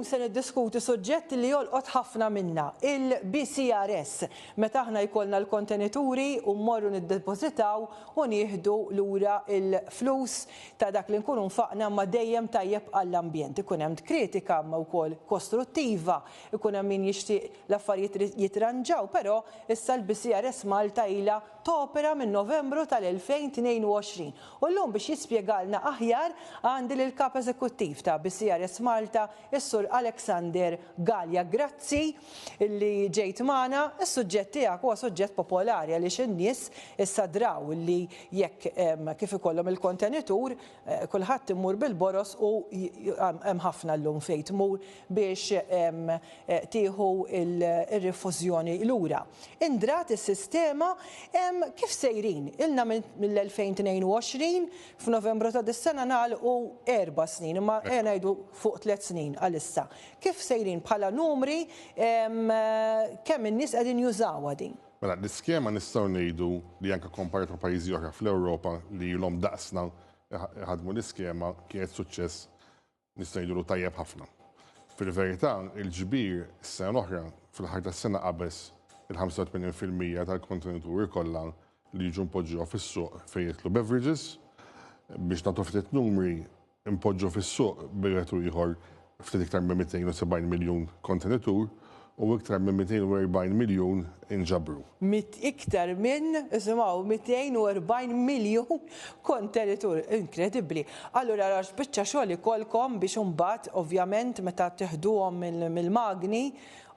se niddiskuti suġġett li jolqot ħafna minna, il-BCRS. Meta aħna jkollna l-kontenituri u mmorru niddepożitaw u nieħdu lura l-flus ta' dak li nkunu nfaqna imma dejjem tajjeb għall-ambjent. Ikun hemm kritika imma wkoll kostruttiva, ikun hemm min jixtieq l-affarijiet jitranġaw, però issa l-BCRS Malta ilha topera minn Novembru tal-2022. U llum biex jispjegalna aħjar għandi lill-Kap Eżekuttiv ta' BCRS Malta, is-Sur Alexander Galea. Grazzi li ġejt magħna. Is-suġġett tiegħek huwa suġġett popolari għaliex in-nies issa draw li jekk kif ikollhom il-kontenitur kulħadd imur bil-boroż u hemm ħafna llum fejn tmur biex tieħu r-rifużjoni lura. Indrat is-sistema, kif sejrin? Ilna mill-2022, f'Novembru ta' dis-sena nagħlqu erba' snin, imma ejja ngħidu fuq tliet snin għalissa. Kif sejrin bħala numri, kemm in-nies qegħdin jużawha din? Mela, l-iskema nistgħu ngħidu li anke komparat ma' pajjiżi oħra fl-Ewropa li ilhom daqsna iħaddmu l-iskema kienet suċċess Nista' ngħidulu tajjeb ħafna. Fil-verità, il-ġbir is-sena l-oħra, fl-aħħar tas-sena qabeż il-85% tal-kontenituri kollha li jiġu mpoġġuha fis-suq fejn jidħlu beverages. Biex nagħtu ftit numri, inpoġġu fis-suq bejn wieħed u ieħor ftit iktar minn 270 miljun kontenitur u iktar minn 240 miljun inġabru. Iktar minn, isimgħu, 240 miljun kontenitur. Inkredibbli. Allura ara x'biċċa xogħol ikollkom biex imbagħad ovvjament meta teħduhom mill-magni,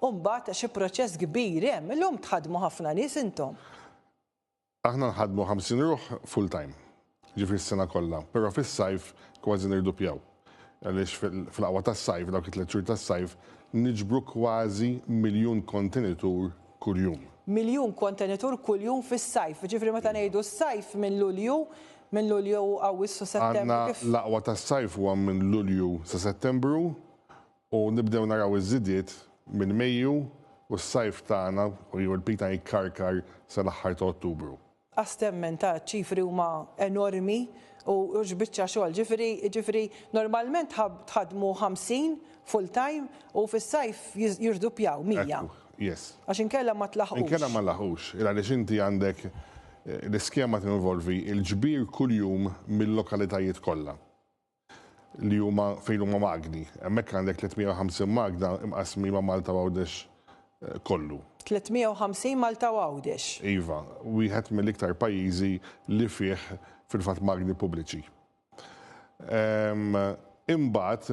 imbagħad xi proċess kbir hemm. Illum tħaddmu ħafna nies intom. Aħna nħaddmu 50 ruħ full time, jiġifieri s-sena kollha, però fis-sajf kważi nirduppjaw. Għaliex fl-aqwa tas-sajf, dawk it-tliet xhur tas-sajf, niġbru kważi miljun kontenitur kuljum. Miljun kontenitur kuljum fis-sajf, jiġifieri meta ngħidu s-sajf minn Lulju, minn Lulju, Awwissu, Settembru kif. Għandna l-aqwa tas-sajf huwa minn Lulju sa Settembru U nibdew naraw iż-żidiet minn Mejju u s-sajf tagħna u jew il-peak tagħna jikkarkar sal-aħħar ta' Ottubru. Qas temmen ta' ċ-ċifri huma enormi u x'biċċa xogħol. Ġifieri ġifieri normalment tħaddmu 50 full time u fis-sajf jirduppjaw 100. Ekku, yes. Għax inkella ma tlaħħqux. Inkella ma nlaħħqux. Il għaliex inti għandek l-iskema tinvolvi l-ġbir kuljum mill-lokalitajiet kollha. li huma fejn huma magni. Hemmhekk għandek 350 magna imqassmin ma' Malta u Għawdex kollu. 350 Malta u Għawdex. Iva, wieħed mill-iktar pajjiżi li fih fil-fatt magni pubbliċi. Imbagħad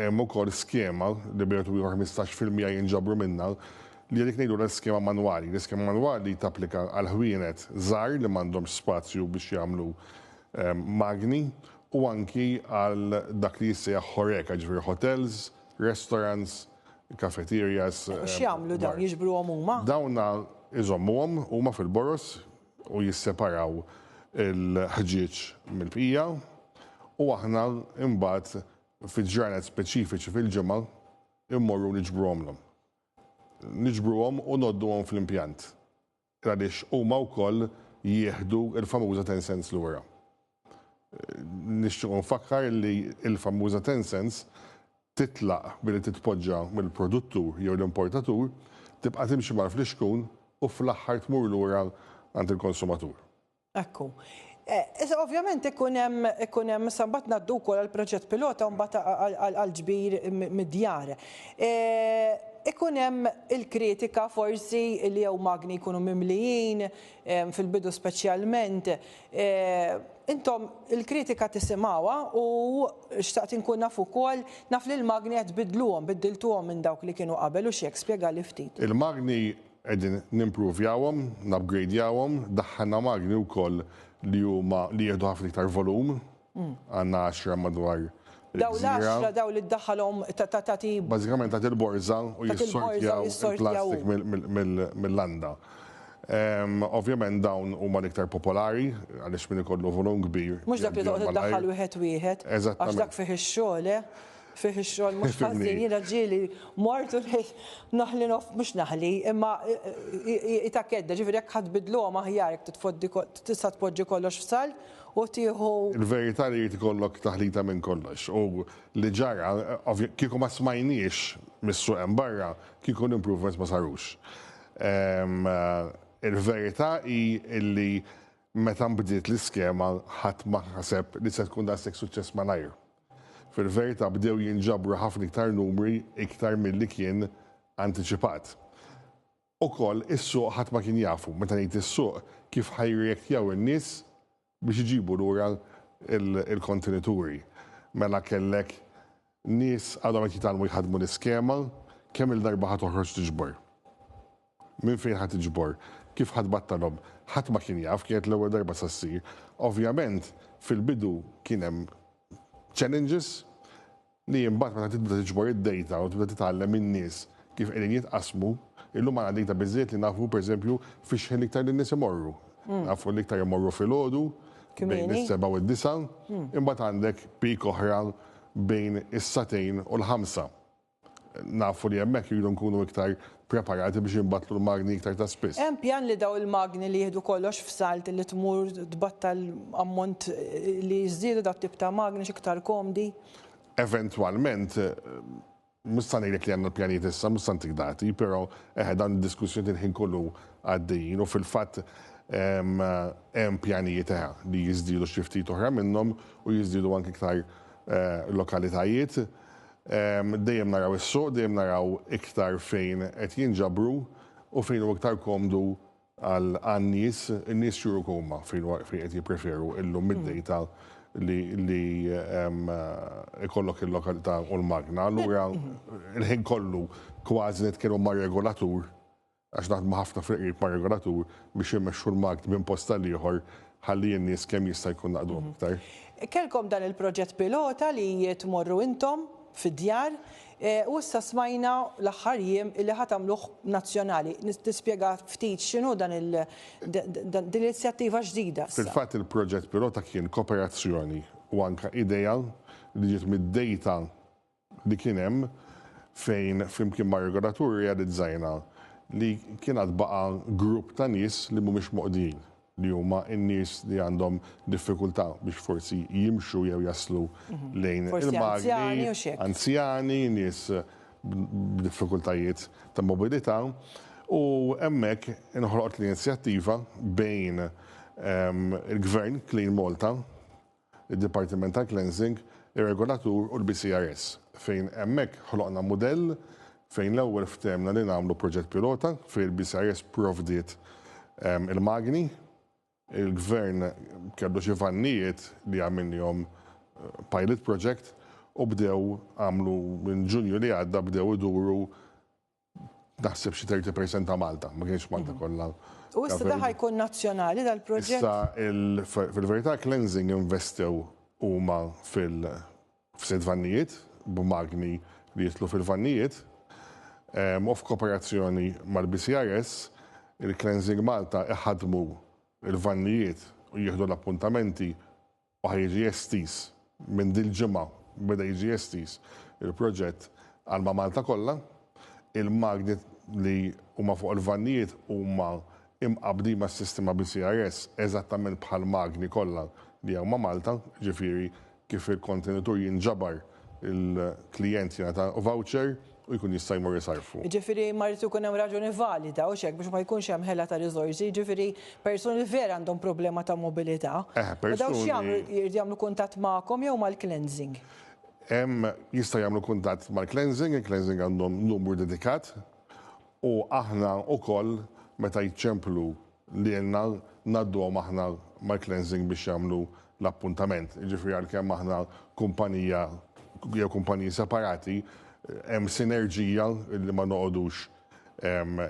hemm ukoll skema li bejn wieħed u ieħor 15% jinġabru minnha li hija dik ngħidulha l-iskema manwali. L-iskema manwali tapplika għal ħwienet żgħar li m'għandhomx spazju biex jagħmlu magni u anki għal dak li jissejjaħ horeca, jiġifieri hotels, restaurants, cafeterias. U x'jagħmlu dawn? Jiġbruhom huma? Dawn iżommuhom huma fil-boroż u jisseparaw il-ħġieġ mill-bqija u aħna imbagħad fi ġranet speċifiċi fil-ġimgħa immorru niġbruhomlhom. Niġbruhom u ngħodduhom fl-impjant. Għaliex huma wkoll jieħdu l-famuża ten cents lura. Nixtieq nfakkar li l-famuża ten cents titlaq billi titpoġġa mill-produttur jew l-importatur, tibqa' timxi mal-flixkun u fl-aħħar tmur lura għand il-konsumatur. Ekku. Issa ovvjament ikun hemm ikun hemm issa mbagħad ngħaddu wkoll għall-proġett pilota u mbagħad għall-ġbir mid-djar. Ikun hemm il-kritika forsi li jew magni jkunu mimlijin fil-bidu speċjalment. Intom il-kritika tisimgħuha u xtaqt inkun naf ukoll naf li l-magni qed tbiddluhom, biddiltuhom minn dawk li kienu qabel u x'hekk, spjegali ftit. Il-magni Qegħdin nimpruvjawhom, nupgradjawhom, daħħalna magni wkoll li huma li jieħdu ħafna iktar volum. Għandna għaxra madwar il-gżira. Dawn l-għaxra dawn li ddaħħalhom tagħti. Bażikament tagħti l-borża u jissortjaw il-plastik mil-landa. Ovvjament dawn huma l-iktar popolari għaliex min ikollu volum kbir. Mhux dak li toqgħod iddaħħal wieħed wieħed. Eżattament. Għax dak fih ix-xogħol, eh? Fih ix-xogħol mhux ħażin, jiena ġieli mort u naħli nof, mhux naħli, imma ta' kedda, ġifieri jekk ħa tbiddluhom aħjar jekk titfoddi tista' tpoġġi kollox f'salt u tieħu. Il-verità li jrid ikollok taħlita minn kollox u li ġara, kieku ma smajniex mis-suq hemm barra, kieku l-improvements ma sarux. Il-verità hi li meta nbdiet l-iskema ħadd ma ħaseb li se tkun daqshekk suċċess malajr. Fil-verità bdew jinġabru ħafna iktar numri iktar milli kien antiċipat. Ukoll is-suq ħadd ma kien jafu, meta ngħid is-suq, kif ħa jirreaktjaw in-nies biex iġibu lura l-kontenituri. Mela kellek nies għadhom qed jitgħallmu jħaddmu l-iskema, kemm-il darba ħa toħroġ tiġbor. Minn fejn ħa tiġbor? Kif ħa tbattalhom? Ħadd ma kien jaf, kienet l-ewwel darba sa ssir. Ovvjament, fil-bidu kien hemm challenges li imbagħad meta tibda tiġbor id-data u tibda titgħallem min-nies kif qegħdin jitqassmu, illum għandna data biżżejjed li nafu pereżempju fiex ħin l-iktar li n-nies imorru. Nafu li l-iktar imorru filgħodu bejn is-sebgħa u d-disgħa, imbagħad għandek peak oħra bejn is-sagħtejn u l-ħamsa. Nafu li hemmhekk irridu nkunu iktar preparati biex inbattlu l-magni iktar ta' spiss. Hemm pjan li dawn il-magni li jieħdu kollox f'salt li tmur tbattal ammont li jiżdiedu dat-tip ta' magni x'iktar komdi? Eventwalment, mhux se ngħidlek li għandna l-pjanijiet issa, mhux se ntik dati, però eħe dawn id-diskussjonijiet il-ħin kollu għaddejjin u fil-fatt hemm pjanijiet eħe li jiżdiedu xi ftit oħra minnhom u jiżdiedu anke iktar lokalitajiet. Dejjem naraw is-suq, dejjem naraw iktar fejn qed jinġabru u fejn hu iktar komdu għan-nies, in-nies juruk huma fejn fejn qed jippreferu illum mid-data li li ikollok il-lokalità u l-magna. Allura il-ħin kollu kważi nitkellmu mar-regolatur għax naħdmu ħafna fil-qrib mar-regolatur biex immexxu l-magni minn post għal ieħor ħalli n-nies kemm jista' jkun naqduhom iktar. Kellkom dan il-proġett pilota li tmorru intom fid-djar u issa smajna l-aħħar jiem li ħa tagħmluh nazzjonali. Tispjega ftit x'inhu dan il din l-inizjattiva ġdida issa? Fil-fatt il-proġett pilota kien koperazzjoni u anke idea li ġiet mid-data li kien hemm fejn flimkien mar-regolatur irrealizzajna li kien għad baqa' grupp ta' nies li mhumiex moqdijin, li huma n-nies li għandhom diffikultà biex forsi jimxu jew jaslu lejn il-magni, anzjani, nies b'diffikultajiet ta' mobilità u hemmhekk inħolqot l-inizjattiva bejn il-Gvern, Clean Malta, id-Dipartiment tal-Cleansing, ir-Regolatur u l-BCRS, fejn hemmhekk ħloqna mudell fejn l-ewwel ftehemna li nagħmlu proġett pilota fejn il-BCRS pprovdiet il-magni, il-Gvern kellu xi vannijiet li għamilnihom pilot project u bdew għamlu minn Ġunju li għadda bdew iduru naħseb xi 30% ta' Malta, ma kienx Malta kollha. U issa da ħajkun nazzjonali dal-proġett? Issa fil-verità Cleansing investew huma fil f'sitt vannijiet b'magni li jidħlu fil-vannijiet u f'kooperazzjoni mal-BCRS il-Cleansing Malta iħaddmu l-vannijiet u jieħdu l-appuntamenti u ħa jiġi estiż minn dil-ġimgħa beda jiġi estiż il-proġett għal ma' Malta kollha. Il-magni li huma fuq il-vannijiet huma imqabbdin mas-sistema BCRS eżattament bħall-magni kollha li hawn ma' Malta, jiġifieri kif il-kontenitur jinġabar il-klijent jingħata voucher u jkun jista' jmur isarrfu. Jiġifieri ma jrid ikun hemm raġuni valida hux hekk biex ma jkunx hemm ħela ta' riżorsi, jiġifieri persuni li vera għandhom problema ta' mobilità. Eħe, persuni. U dawn x'jagħmlu? Jridu jagħmlu kuntatt magħkom jew mal-cleansing? Hemm jistgħu jagħmlu kuntatt mal-cleansing, il-cleansing għandhom numru dedikat u aħna wkoll meta jċemplu lilna ngħadduhom aħna mal-cleansing biex jagħmlu l-appuntament. Jiġifieri għalkemm aħna kumpanija jew kumpaniji separati, hemm sinerġija li ma noqogħdux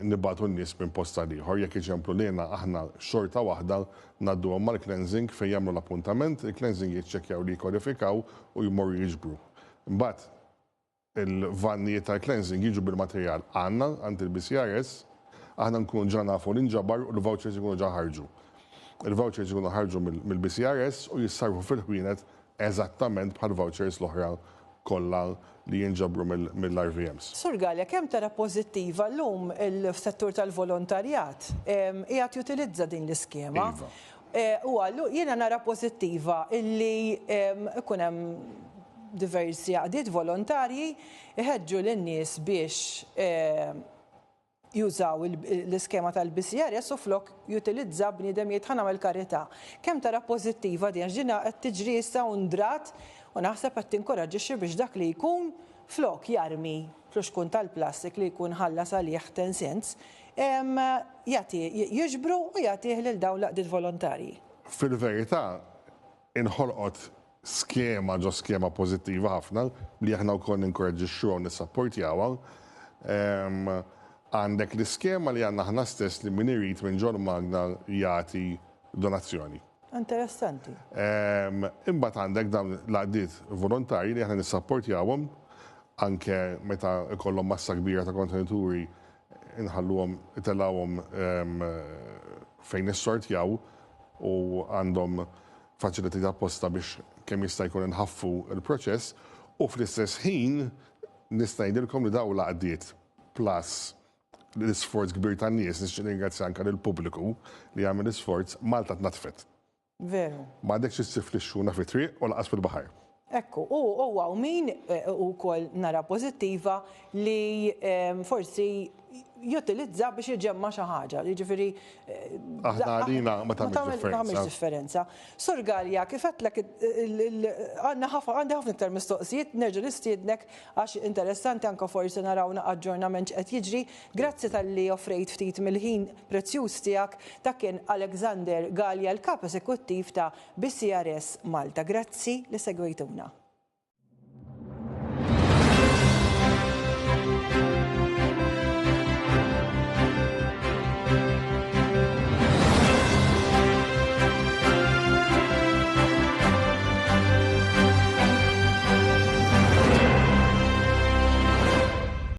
nibagħtu n-nies minn post għal ieħor. Jekk iċemplu lilna aħna xorta waħda ngħadduhom mal-cleansing fejn jagħmlu l-appuntament, il-cleansing jiċċekkjaw li jikkwalifikaw u jmorru jiġbru. Imbagħad Il-vannijiet tal-cleansing jiġu bil-materjal għandna, għand il-BCRS, aħna nkunu ġa nafu li nġabar u l-vouchers ikunu ġa ħarġu. Il-vouchers ikunu ħarġu mill-BCRS u jissarrfu fil-ħwienet eżattament bħall-vouchers l-oħra kollha li jinġabru mill-RVMs. Sur Galea, kemm tara pożittiva llum il-settur tal-volontarjat qiegħed jutilizza din l-iskema? Iva. U allu jiena nara pożittiva illi ikun hemm diversi għaqdiet volontarji iħeġġu lin-nies biex jużaw l-iskema tal-BCRS u flok jutilizza bniedem jgħid ħa nagħmel karità. Kemm tara pożittiva din għax din qed tiġri issa u ndrat u naħseb qed tinkoraġġixxi biex dak li jkun flok jarmi fluxkun tal-plastik li jkun ħallas għalih 10 cents, jagħti jiġbru u jagħtih lil dawn l-għaqdiet volontarji. Fil-verità, inħolqot skema ġo skema pożittiva ħafna li aħna wkoll ninkoraġġixxuha u nissapportjawha. Għandek l-iskema li għandna aħna stess li min irid minn ġol-magna jagħti donazzjoni. Interessanti. Imbagħad għandek dawn l-għaqdiet volontarji li aħna nissapportjawhom anke meta jkollhom massa kbira ta' kontenituri inħalluhom itellgħuhom fejn nissortjaw u għandhom faċilitajiet apposta biex kemm jista' jkun inħaffu l-proċess u fl-istess ħin nista' ngħidilkom li dawn l-għaqdiet plus l-isforz kbir tan-nies, nixtieq ningrazzja anke lill-pubbliku li għamel isforz, Malta tnaddfet. Veru. M'għadekx issib flixxuna fit-triq u lanqas fil-baħar. Ekku, u huwa u min ukoll nara pożittiva li forsi jutilizza biex iġemma' xi ħaġa, jiġifieri. Aħna għalina ma tagħmilx differenza. Ma tagħmilx differenza. Sur Galea, kif għedtlek għandna ħafna għandi ħafna iktar mistoqsijiet, nerġa' nistiednek għax interessanti anke forsi naraw aġġornament x'qed jiġri. Grazzi talli offrejt ftit mill-ħin prezzjuż tiegħek. Dak kien Alexander Galea, il-Kap Esekuttiv ta' BCRS Malta. Grazzi li segwejtuna.